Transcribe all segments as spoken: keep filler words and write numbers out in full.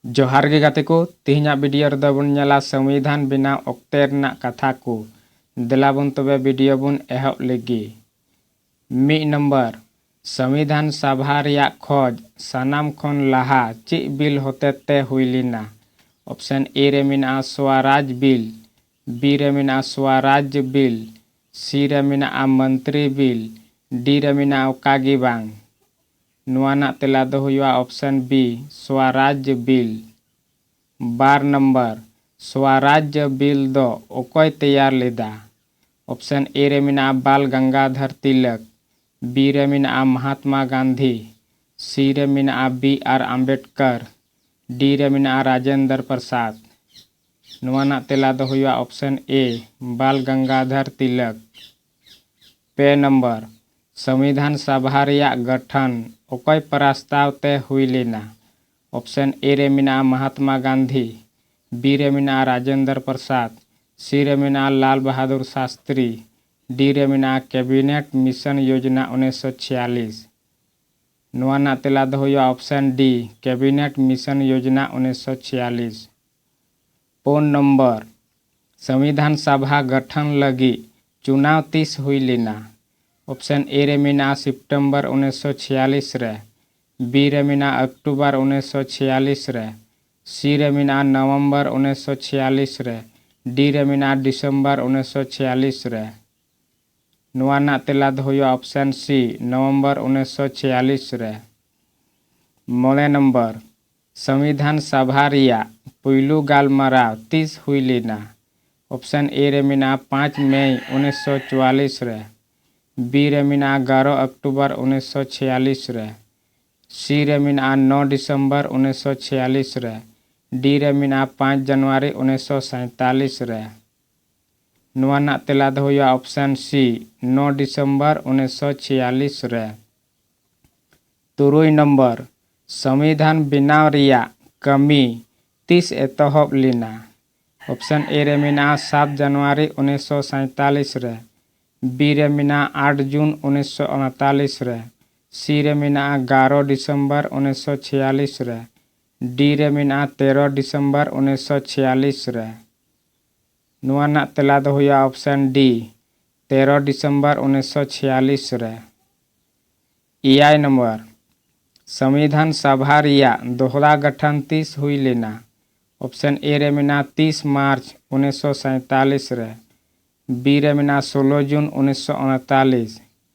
ᱡᱚᱦᱟᱨ ᱜᱮ ᱜᱟᱛᱮ ᱠᱚ, ᱛᱮᱦᱮᱧᱟᱜ ᱵᱷᱤᱰᱤᱭᱳ ᱨᱮᱫᱚ ᱵᱚᱱ ᱧᱮᱞᱟ ᱥᱚᱝᱵᱤᱫᱷᱟᱱ ᱵᱮᱱᱟᱣ ᱚᱠᱛᱮ ᱨᱮᱱᱟᱜ ᱠᱟᱛᱷᱟ ᱠᱚ᱾ ᱫᱮᱞᱟ ᱵᱚᱱ ᱛᱚᱵᱮ ᱵᱷᱤᱰᱤᱭᱳ ᱵᱚᱱ ᱮᱦᱚᱵ ᱞᱮᱜᱮ᱾ ᱢᱤᱫ ᱱᱚᱢᱵᱚᱨ, ᱥᱚᱝᱵᱤᱫᱷᱟᱱ ᱥᱟᱵᱷᱟ ᱨᱮᱭᱟᱜ ᱠᱷᱚᱡᱽ ᱥᱟᱱᱟᱢ ᱠᱷᱚᱱ ᱞᱟᱦᱟ ᱪᱮᱫ ᱵᱤᱞ ᱦᱚᱛᱮᱛᱮ ᱦᱩᱭ ᱞᱮᱱᱟ? ᱚᱯᱥᱮᱱ ᱮ ᱨᱮ ᱢᱮᱱᱟᱜᱼᱟ ᱥᱣᱟᱨᱟᱡᱽ ᱵᱤᱞ, ᱵᱤ ᱨᱮ ᱢᱮᱱᱟᱜᱼᱟ ᱥᱣᱟᱨᱟᱡᱽ ᱵᱤᱞ, ᱥᱤ ᱨᱮ ᱢᱮᱱᱟᱜᱼᱟ ᱢᱚᱱᱛᱨᱤ ᱵᱤᱞ, ᱰᱤ ᱨᱮ ᱢᱮᱱᱟᱜᱼᱟ ᱚᱠᱟ ᱜᱮ ᱵᱟᱝ᱾ ᱱᱚᱣᱟ ᱨᱮᱱᱟᱜ ᱛᱮᱞᱟ ᱫᱚ ᱦᱩᱭᱩᱜᱼᱟ ᱚᱯᱥᱮᱱ ᱵᱤ, ᱥᱣᱟᱨᱟᱡᱽ ᱵᱤᱞ᱾ ᱵᱟᱨ ᱱᱚᱢᱵᱚᱨ, ᱥᱣᱟᱨᱟᱡᱽ ᱵᱤᱞ ᱫᱚ ᱚᱠᱚᱭ ᱛᱮᱭᱟᱨ ᱞᱮᱫᱟ? ᱚᱯᱥᱮᱱ ᱮ ᱨᱮ ᱢᱮᱱᱟᱜᱼᱟ ᱵᱟᱞ ᱜᱟᱝᱜᱟᱫᱷᱟᱨ ᱛᱤᱞᱚᱠ, ᱵᱤ ᱨᱮ ᱢᱮᱱᱟᱜᱼᱟ ᱢᱟᱦᱟᱛᱢᱟ ᱜᱟᱱᱫᱷᱤ, ᱥᱤ ᱨᱮ ᱢᱮᱱᱟᱜᱼᱟ ᱵᱤ ᱟᱨ ᱟᱢᱵᱮᱰᱠᱚᱨ, ᱰᱤ ᱨᱮ ᱢᱮᱱᱟᱜᱼᱟ ᱨᱟᱡᱮᱱᱫᱨ ᱯᱨᱚᱥᱟᱫᱽ᱾ ᱱᱚᱣᱟ ᱨᱮᱱᱟᱜ ᱛᱮᱞᱟ ᱫᱚ ᱦᱩᱭᱩᱜᱼᱟ ᱚᱯᱥᱮᱱ ᱮ, ᱵᱟᱞ ᱜᱟᱝᱜᱟᱫᱷᱟᱨ ᱛᱤᱞᱚᱠ᱾ ᱯᱮ ᱱᱚᱢᱵᱚᱨ, ᱥᱚᱝᱵᱤᱫᱷᱟᱱ ᱥᱟᱵᱷᱟ ᱨᱮᱭᱟᱜ ᱜᱚᱴᱷᱚᱱ ᱚᱠᱚᱭ ᱯᱨᱟᱥᱛᱟᱣ ᱛᱮ ᱦᱩᱭ ᱞᱮᱱᱟ? ᱚᱯᱥᱮᱱ ᱮ ᱨᱮ ᱢᱮᱱᱟᱜᱼᱟ ᱢᱟᱦᱟᱛᱢᱟ ᱜᱟᱱᱫᱷᱤ, ᱵᱤ ᱨᱮ ᱢᱮᱱᱟᱜᱼᱟ ᱨᱟᱡᱮᱱᱫᱨ ᱯᱨᱚᱥᱟᱫᱽ, ᱥᱤ ᱨᱮ ᱢᱮᱱᱟᱜᱼᱟ ᱞᱟᱞ ᱵᱟᱦᱟᱫᱩᱨ ᱥᱟᱥᱛᱨᱤ, ᱰᱤ ᱨᱮ ᱢᱮᱱᱟᱜᱼᱟ ᱠᱮᱵᱤᱱᱮᱴ ᱢᱤᱥᱚᱱ ᱭᱳᱡᱽᱱᱟ ᱩᱱᱤᱥᱥᱚ ᱪᱷᱤᱭᱟᱞᱤᱥ᱾ ᱱᱚᱣᱟ ᱨᱮᱱᱟᱜ ᱛᱮᱞᱟ ᱫᱚ ᱦᱩᱭᱩᱜᱼᱟ ᱚᱯᱥᱮᱱ ᱰᱤ, ᱠᱮᱵᱤᱱᱮᱴ ᱢᱤᱥᱚᱱ ᱭᱳᱡᱽᱱᱟ ᱩᱱᱤᱥᱥᱚ ᱪᱷᱤᱭᱟᱞᱤᱥ᱾ ᱯᱩᱱ ᱱᱚᱢᱵᱚᱨ, ᱥᱚᱝᱵᱤᱫᱷᱟᱱ ᱥᱟᱵᱷᱟ ᱜᱚᱴᱷᱚᱱ ᱞᱟᱹᱜᱤᱫ ᱪᱩᱱᱟᱣ ᱛᱤᱥ ᱦᱩᱭ ᱞᱮᱱᱟ? ᱚᱯᱥᱮᱱ ᱮ ᱨᱮ ᱢᱮᱱᱟᱜᱼᱟ ᱥᱮᱯᱴᱮᱢᱵᱚᱨ ᱩᱱᱤᱥᱥᱚ ᱪᱷᱤᱭᱟᱞᱤᱥ ᱨᱮ, ᱵᱤ ᱨᱮ ᱢᱮᱱᱟᱜᱼᱟ ᱚᱠᱴᱳᱵᱚᱨ ᱩᱱᱤᱥᱥᱚ ᱪᱷᱤᱭᱟᱞᱤᱥ ᱨᱮ, ᱥᱤ ᱨᱮ ᱢᱮᱱᱟᱜᱼᱟ ᱱᱚᱵᱷᱮᱢᱵᱚᱨ ᱩᱱᱤᱥᱥᱚ ᱪᱷᱤᱭᱟᱞᱤᱥ ᱨᱮ, ᱰᱤ ᱨᱮ ᱢᱮᱱᱟᱜᱼᱟ ᱰᱤᱥᱮᱢᱵᱚᱨ ᱩᱱᱤᱥᱥᱚ ᱪᱷᱤᱭᱟᱞᱤᱥ ᱨᱮ᱾ ᱱᱚᱣᱟ ᱨᱮᱱᱟᱜ ᱛᱮᱞᱟ ᱫᱚ ᱦᱩᱭᱩᱜᱼᱟ ᱚᱯᱥᱮᱱ ᱥᱤ, ᱱᱚᱵᱷᱮᱢᱵᱚᱨ ᱩᱱᱤᱥᱥᱚ ᱪᱷᱤᱭᱟᱞᱤᱥ ᱨᱮ᱾ ᱢᱚᱬᱮ ᱱᱚᱢᱵᱚᱨ, ᱥᱚᱝᱵᱤᱫᱷᱟᱱ ᱥᱟᱵᱷᱟ ᱨᱮᱭᱟᱜ ᱯᱩᱭᱞᱩ ᱜᱟᱞᱢᱟᱨᱟᱣ ᱛᱤᱥ ᱦᱩᱭ ᱞᱮᱱᱟ? ᱚᱯᱥᱮᱱ ᱮ ᱨᱮ ᱢᱮᱱᱟᱜᱼᱟ ᱯᱟᱸᱪ ᱢᱮᱭ ᱩᱱᱤᱥᱥᱚ ᱪᱩᱣᱟᱞᱤᱥ ᱨᱮ, ᱵᱤ ᱨᱮ ᱢᱮᱱᱟᱜᱼᱟ ᱮᱜᱟᱨᱚ ᱚᱠᱴᱳᱵᱚᱨ ᱩᱱᱤᱥᱥᱚ ᱪᱷᱤᱭᱟᱞᱤᱥ ᱨᱮ, ᱥᱤ ᱨᱮ ᱢᱮᱱᱟᱜᱼᱟ ᱱᱚ ᱰᱤᱥᱮᱢᱵᱚᱨ ᱩᱱᱤᱥᱥᱚ ᱪᱷᱤᱭᱟᱞᱤᱥ ᱨᱮ, ᱰᱤ ᱨᱮ ᱢᱮᱱᱟᱜᱼᱟ ᱯᱟᱸᱪ ᱡᱟᱱᱩᱣᱟᱨᱤ ᱩᱱᱤᱥᱥᱚ ᱥᱟᱸᱭᱛᱟᱞᱤᱥ ᱨᱮ᱾ ᱱᱚᱣᱟ ᱨᱮᱱᱟᱜ ᱛᱮᱞᱟ ᱫᱚ ᱦᱩᱭᱩᱜᱼᱟ ᱚᱯᱥᱮᱱ ᱥᱤ, ᱱᱚ ᱰᱤᱥᱮᱢᱵᱚᱨ ᱩᱱᱤᱥᱥᱚ ᱪᱷᱤᱭᱟᱞᱤᱥ ᱨᱮ᱾ ᱛᱩᱨᱩᱭ ᱱᱚᱢᱵᱚᱨ, ᱥᱚᱝᱵᱤᱫᱷᱟᱱ ᱵᱮᱱᱟᱣ ᱨᱮᱭᱟᱜ ᱠᱟᱹᱢᱤ ᱛᱤᱥ ᱮᱛᱚᱦᱚᱵ ᱞᱮᱱᱟ? ᱚᱯᱥᱮᱱ ᱮ ᱨᱮ ᱢᱮᱱᱟᱜᱼᱟ ᱥᱟᱛ ᱡᱟᱱᱩᱣᱟᱨᱤ ᱩᱱᱤᱥᱥᱚ ᱥᱟᱸᱭᱛᱟᱞᱤᱥ ᱨᱮ, ᱵᱤ ᱨᱮ ᱢᱮᱱᱟᱜᱼᱟ ᱟᱴ ᱡᱩᱱ ᱩᱱᱤᱥᱥᱚ ᱩᱱᱛᱟᱞᱤᱥ ᱨᱮ, ᱥᱤ ᱨᱮ ᱢᱮᱱᱟᱜᱼᱟ ᱮᱜᱟᱨᱚ ᱰᱤᱥᱮᱢᱵᱚᱨ ᱩᱱᱤᱥᱥᱚ ᱪᱷᱤᱭᱟᱞᱤᱥ ᱨᱮ, ᱰᱤ ᱨᱮ ᱢᱮᱱᱟᱜᱼᱟ ᱛᱮᱨᱚ ᱰᱤᱥᱮᱢᱵᱚᱨ ᱩᱱᱤᱥᱥᱚ ᱪᱷᱤᱭᱟᱞᱤᱥ ᱨᱮ᱾ ᱱᱚᱣᱟ ᱨᱮᱱᱟᱜ ᱛᱮᱞᱟ ᱫᱚ ᱦᱩᱭᱩᱜᱼᱟ option D, ᱛᱮᱨᱚ ᱰᱤᱥᱮᱢᱵᱚᱨ ᱩᱱᱤᱥᱥᱚ ᱪᱷᱤᱭᱟᱞᱤᱥ ᱨᱮ᱾ ᱮᱭᱟᱭ ᱱᱚᱢᱵᱚᱨ, ᱥᱚᱝᱵᱤᱫᱷᱟᱱ ᱥᱟᱵᱷᱟ ᱨᱮᱭᱟᱜ ᱫᱚᱦᱲᱟ ᱜᱚᱴᱷᱚᱱ ᱛᱤᱥ ᱦᱩᱭ ᱞᱮᱱᱟ? Option A ᱨᱮ ᱢᱮᱱᱟᱜᱼᱟ ᱛᱤᱥ ᱢᱟᱨᱪ ᱩᱱᱤᱥᱥᱚ ᱥᱟᱸᱭᱛᱟᱞᱤᱥ ᱨᱮ, B ᱨᱮ ᱢᱮᱱᱟᱜᱼᱟ ᱥᱳᱞᱳ ᱡᱩᱱ ᱩᱱᱤᱥᱥᱚ ᱩᱱᱛᱟᱞᱤᱥ,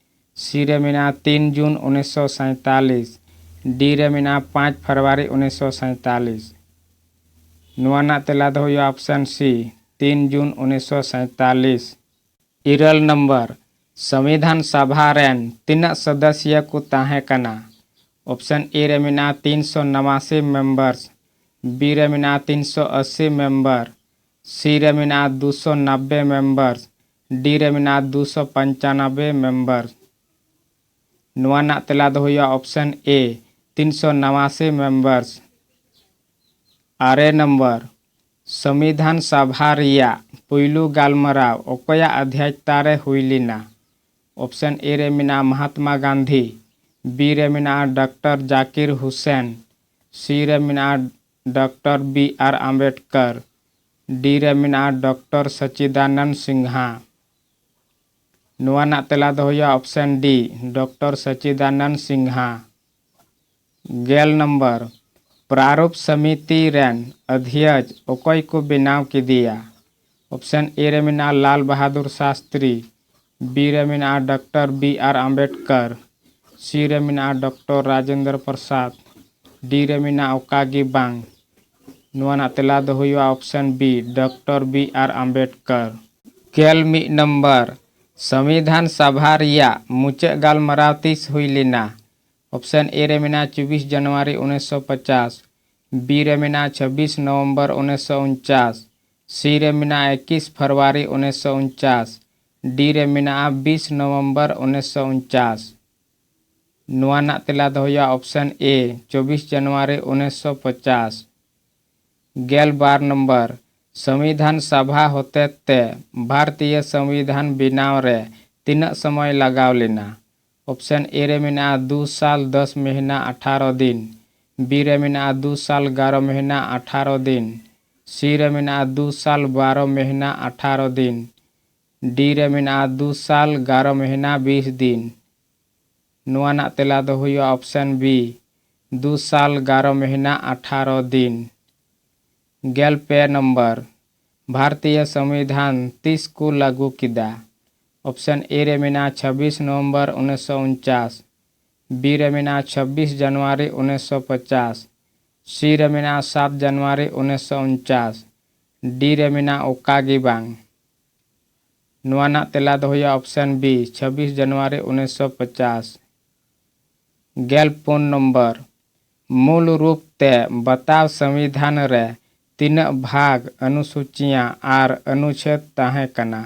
C ᱨᱮ ᱢᱮᱱᱟᱜᱼᱟ ᱛᱤᱱ ᱡᱩᱱ ᱩᱱᱤᱥᱥᱚ ᱥᱟᱸᱭᱛᱟᱞᱤᱥ, D ᱨᱮ ᱢᱮᱱᱟᱜᱼᱟ ᱯᱟᱸᱪ ᱯᱷᱮᱵᱽᱨᱩᱣᱟᱨᱤ ᱩᱱᱤᱥᱥᱚ ᱥᱟᱸᱭᱛᱟᱞᱤᱥ᱾ ᱱᱚᱣᱟ ᱨᱮᱱᱟᱜ ᱛᱮᱞᱟ ᱫᱚ ᱦᱩᱭᱩᱜᱼᱟ option C, ᱛᱤᱱ ᱡᱩᱱ ᱩᱱᱤᱥᱥᱚ ᱥᱟᱸᱭᱛᱟᱞᱤᱥ᱾ ᱤᱨᱟᱹᱞ ᱱᱚᱢᱵᱚᱨ, ᱥᱚᱝᱵᱤᱫᱷᱟᱱ ᱥᱟᱵᱷᱟ ᱨᱮᱱ ᱛᱤᱱᱟᱹᱜ ᱥᱚᱫᱚᱥᱭᱚ ᱠᱚ ᱛᱟᱦᱮᱸ ᱠᱟᱱᱟ? Option A ᱨᱮ ᱢᱮᱱᱟᱜᱼᱟ ᱛᱤᱱᱥᱚ ᱱᱟᱣᱟᱥᱤ members, B ᱨᱮ ᱢᱮᱱᱟᱜᱼᱟ ᱛᱤᱱᱥᱚ ᱟᱥᱤ member, C ᱨᱮ ᱢᱮᱱᱟᱜᱼᱟ ᱫᱩᱥᱚ ᱱᱟᱵᱵᱮ members, D ᱨᱮ ᱢᱮᱱᱟᱜᱼᱟ ᱫᱩᱥᱚ ᱯᱚᱧᱪᱟᱱᱚᱵᱵᱮ members᱾ ᱱᱚᱣᱟ ᱨᱮᱱᱟᱜ ᱛᱮᱞᱟ ᱫᱚ ᱦᱩᱭᱩᱜᱼᱟ option A, ᱛᱤᱱᱥᱚ ᱱᱟᱣᱟᱥᱤ members᱾ ᱟᱨᱮ ᱱᱚᱢᱵᱚᱨ, ᱥᱚᱝᱵᱤᱫᱷᱟᱱ ᱥᱟᱵᱷᱟ ᱨᱮᱭᱟᱜ ᱯᱩᱭᱞᱩ ᱜᱟᱞᱢᱟᱨᱟᱣ ᱚᱠᱚᱭᱟᱜ ᱚᱫᱷᱭᱚᱠᱛᱟ ᱨᱮ ᱦᱩᱭ ᱞᱮᱱᱟ? Option A ᱨᱮ ᱢᱮᱱᱟᱜᱼᱟ ᱢᱟᱦᱟᱛᱢᱟ ᱜᱟᱱᱫᱷᱤ, B ᱨᱮ ᱢᱮᱱᱟᱜᱼᱟ ᱰᱚᱠᱴᱚᱨ ᱡᱟᱠᱤᱨ ᱦᱩᱥᱮᱱ, C ᱨᱮ ᱢᱮᱱᱟᱜᱼᱟ ᱰᱚᱠᱴᱚᱨ B R ᱟᱢᱵᱮᱰᱠᱚᱨ, D ᱨᱮ ᱢᱮᱱᱟᱜᱼᱟ ᱰᱚᱠᱴᱚᱨ ᱥᱚᱪᱪᱤᱫᱟᱱᱚᱱᱫ ᱥᱤᱱᱦᱟ᱾ ᱱᱚᱣᱟ ᱨᱮᱱᱟᱜ ᱛᱮᱞᱟ ᱫᱚ ᱦᱩᱭᱩᱜᱼᱟ option D, ᱰᱚᱠᱴᱚᱨ ᱥᱚᱪᱪᱤᱫᱟᱱᱚᱱᱫ ᱥᱤᱱᱦᱟ᱾ ᱜᱮᱞ ᱱᱚᱢᱵᱚᱨ, ᱯᱨᱟᱨᱩᱯ ᱥᱚᱢᱤᱛᱤ ᱨᱮᱱ ᱚᱫᱷᱭᱚᱠᱥ ᱚᱠᱚᱭ ᱠᱚ ᱵᱮᱱᱟᱣ ᱠᱮᱫᱮᱭᱟ? Option A ᱨᱮ ᱢᱮᱱᱟᱜᱼᱟ ᱞᱟᱞ ᱵᱟᱦᱟᱫᱩᱨ ᱥᱟᱥᱛᱨᱤ, B ᱨᱮ ᱢᱮᱱᱟᱜᱼᱟ ᱰᱚᱠᱴᱚᱨ B R ᱟᱢᱵᱮᱰᱠᱚᱨ, C ᱨᱮ ᱢᱮᱱᱟᱜᱼᱟ ᱰᱚᱠᱴᱚᱨ ᱨᱟᱡᱮᱱᱫᱨᱚ ᱯᱨᱚᱥᱟᱫᱽ, D ᱨᱮ ᱢᱮᱱᱟᱜᱼᱟ ᱚᱠᱟ ᱜᱮ ᱵᱟᱝ᱾ ᱱᱚᱣᱟ ᱨᱮᱱᱟᱜ ᱛᱮᱞᱟ ᱫᱚ ᱦᱩᱭᱩᱜᱼᱟ option B, doctor B R ᱟᱢᱵᱮᱰᱠᱚᱨ᱾ ᱜᱮᱞ ᱢᱤᱫ ᱱᱚᱢᱵᱚᱨ, ᱥᱚᱝᱵᱤᱫᱷᱟᱱ ᱥᱟᱵᱷᱟ ᱨᱮᱭᱟᱜ ᱢᱩᱪᱟᱹᱫ ᱜᱟᱞᱢᱟᱨᱟᱣ ᱛᱤᱥ ᱦᱩᱭ ᱞᱮᱱᱟ? Option A ᱨᱮ ᱢᱮᱱᱟᱜᱼᱟ ᱪᱚᱵᱵᱤᱥ ᱡᱟᱱᱩᱣᱟᱨᱤ ᱩᱱᱤᱥᱥᱚ ᱯᱚᱪᱟᱥ, B ᱨᱮ ᱢᱮᱱᱟᱜᱼᱟ ᱪᱷᱟᱵᱵᱤᱥ ᱱᱚᱵᱷᱮᱢᱵᱚᱨ ᱩᱱᱤᱥᱥᱚ ᱩᱱᱪᱟᱥ, C ᱨᱮ ᱢᱮᱱᱟᱜᱼᱟ ᱮᱠᱩᱥ ᱯᱷᱮᱵᱽᱨᱩᱣᱟᱨᱤ ᱩᱱᱤᱥᱥᱚ ᱩᱱᱪᱟᱥ, D ᱨᱮ ᱢᱮᱱᱟᱜᱼᱟ ᱵᱤᱥ ᱱᱚᱵᱷᱮᱢᱵᱚᱨ ᱩᱱᱤᱥᱥᱚ ᱩᱱᱪᱟᱥ᱾ ᱱᱚᱣᱟ ᱨᱮᱱᱟᱜ ᱛᱮᱞᱟ ᱫᱚ ᱦᱩᱭᱩᱜᱼᱟ option A, ᱪᱚᱵᱵᱤᱥ ᱡᱟᱱᱩᱣᱟᱨᱤ ᱩᱱᱤᱥᱥᱚ ᱯᱚᱪᱟᱥ᱾ ᱜᱮᱞ ᱵᱟᱨ ᱱᱚᱢᱵᱚᱨ, ᱥᱚᱝᱵᱤᱫᱷᱟᱱ ᱥᱟᱵᱷᱟ ᱦᱚᱛᱮᱛᱮ ᱵᱷᱟᱨᱚᱛᱤᱭᱚ ᱥᱚᱝᱵᱤᱫᱷᱟᱱ ᱵᱮᱱᱟᱣ ᱨᱮ ᱛᱤᱱᱟᱹᱜ ᱥᱚᱢᱚᱭ ᱞᱟᱜᱟᱣ ᱞᱮᱱᱟ? Option A ᱨᱮ ᱢᱮᱱᱟᱜᱼᱟ ᱫᱩ ᱥᱟᱞ ᱫᱚᱥ ᱢᱟᱹᱦᱱᱟᱹ ᱟᱴᱷᱟᱨᱚ ᱫᱤᱱ, B ᱨᱮ ᱢᱮᱱᱟᱜᱼᱟ ᱫᱩ ᱥᱟᱞ ᱜᱟᱨᱚ ᱢᱮᱦᱱᱟ ᱟᱴᱷᱟᱨᱚ ᱫᱤᱱ᱾ C ᱨᱮ ᱢᱮᱱᱟᱜᱼᱟ ᱫᱩ ᱥᱟᱞ ᱵᱟᱨᱚ ᱢᱮᱦᱱᱟ ᱟᱴᱷᱟᱨᱚ ᱫᱤᱱ᱾ D ᱨᱮ ᱢᱮᱱᱟᱜᱼᱟ ᱫᱩ ᱥᱟᱞ ᱜᱟᱨᱚ ᱢᱮᱦᱱᱟ ᱵᱤᱥ ᱫᱤᱱ᱾ ᱱᱚᱣᱟ ᱨᱮᱱᱟᱜ ᱛᱮᱞᱟ ᱫᱚ ᱦᱩᱭᱩᱜᱼᱟ option B, ᱫᱩ ᱥᱟᱞ ᱜᱟᱨᱚ ᱢᱮᱦᱱᱟ ᱟᱴᱷᱟᱨᱚ ᱫᱤᱱ᱾ ᱜᱮᱞ ᱯᱮ ᱱᱚᱢᱵᱚᱨ, ᱵᱷᱟᱨᱚᱛᱤᱭᱚ ᱥᱚᱝᱵᱤᱫᱷᱟᱱ ᱛᱤᱥ ᱠᱚ ᱞᱟᱹᱜᱩ ᱠᱮᱫᱟ? Option A ᱨᱮ ᱢᱮᱱᱟᱜᱼᱟ ᱪᱷᱟᱵᱵᱤᱥ ᱱᱚᱵᱷᱮᱢᱵᱚᱨ ᱩᱱᱤᱥᱥᱚ ᱩᱱᱪᱟᱥ, B ᱨᱮ ᱢᱮᱱᱟᱜᱼᱟ ᱪᱷᱟᱵᱵᱤᱥ ᱡᱟᱱᱩᱣᱟᱨᱤ ᱩᱱᱤᱥᱥᱚ ᱯᱚᱪᱟᱥ, C ᱨᱮ ᱢᱮᱱᱟᱜᱼᱟ ᱥᱟᱛ ᱡᱟᱱᱩᱣᱟᱨᱤ ᱩᱱᱤᱥᱥᱚ ᱩᱱᱪᱟᱥ, D ᱨᱮ ᱢᱮᱱᱟᱜᱼᱟ ᱚᱠᱟ ᱜᱮ ᱵᱟᱝ᱾ ᱱᱚᱣᱟ ᱨᱮᱱᱟᱜ ᱛᱮᱞᱟ ᱫᱚ ᱦᱩᱭᱩᱜᱼᱟ option B, ᱪᱷᱟᱵᱵᱤᱥ ᱡᱟᱱᱩᱣᱟᱨᱤ ᱩᱱᱤᱥᱥᱚ ᱯᱚᱪᱟᱥ᱾ ᱜᱮᱞ ᱯᱩᱱ ᱱᱚᱢᱵᱚᱨ, ᱢᱩᱞ ᱨᱩᱯ ᱛᱮ ᱵᱟᱛᱟᱣ ᱥᱚᱝᱵᱤᱫᱷᱟᱱ ᱨᱮ ᱛᱤᱱᱟᱹᱜ ᱵᱷᱟᱜᱽ ᱚᱱᱩᱥᱩᱪᱤᱭᱟᱸ ᱟᱨ ᱚᱱᱩᱪᱷᱮᱫ ᱛᱟᱦᱮᱸ ᱠᱟᱱᱟ?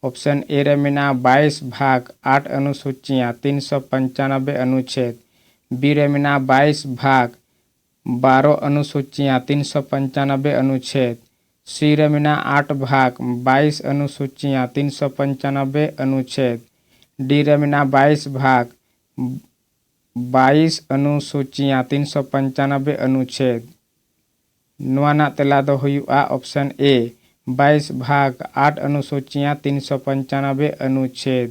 Option A ᱨᱮ ᱢᱮᱱᱟᱜᱼᱟ ᱵᱟᱭᱤᱥ ᱵᱷᱟᱜᱽ ᱟᱴ ᱚᱱᱩᱥᱩᱪᱤᱭᱟᱸ ᱛᱤᱱᱥᱚ ᱯᱚᱧᱪᱟᱱᱚᱵᱵᱳᱭ ᱚᱱᱩᱪᱷᱮᱫ, B ᱨᱮ ᱢᱮᱱᱟᱜᱼᱟ ᱵᱟᱭᱤᱥ ᱵᱷᱟᱜᱽ ᱵᱟᱨᱚ ᱚᱱᱩᱥᱩᱪᱤᱭᱟᱸ ᱛᱤᱱᱥᱚ ᱯᱚᱧᱪᱟᱱᱚᱵᱵᱳᱭ ᱚᱱᱩᱪᱷᱮᱫ, C ᱨᱮ ᱢᱮᱱᱟᱜᱼᱟ ᱟᱴ ᱵᱷᱟᱜᱽ ᱵᱟᱭᱤᱥ ᱚᱱᱩᱥᱩᱪᱤᱭᱟᱸ ᱛᱤᱱᱥᱚ ᱯᱚᱧᱪᱟᱱᱚᱵᱵᱳᱭ ᱚᱱᱩᱪᱷᱮᱫ, D ᱨᱮ ᱢᱮᱱᱟᱜᱼᱟ ᱵᱟᱭᱤᱥ ᱵᱷᱟᱜᱽ ᱵᱟᱭᱤᱥ ᱚᱱᱩᱥᱩᱪᱤᱭᱟᱸ ᱛᱤᱱᱥᱚ ᱯᱚᱧᱪᱟᱱᱚᱵᱵᱳᱭ ᱚᱱᱩᱪᱷᱮᱫ᱾ ᱱᱚᱣᱟ ᱨᱮᱱᱟᱜ ᱛᱮᱞᱟ ᱫᱚ ᱦᱩᱭᱩᱜᱼᱟ option A, ᱵᱟᱭᱤᱥ ᱵᱷᱟᱜᱽ ᱟᱴ ᱚᱱᱩᱥᱩᱪᱤᱭᱟᱸ ᱛᱤᱱᱥᱚ ᱯᱚᱧᱪᱟᱱᱚᱵᱵᱳᱭ ᱚᱱᱩᱪᱷᱮᱫ᱾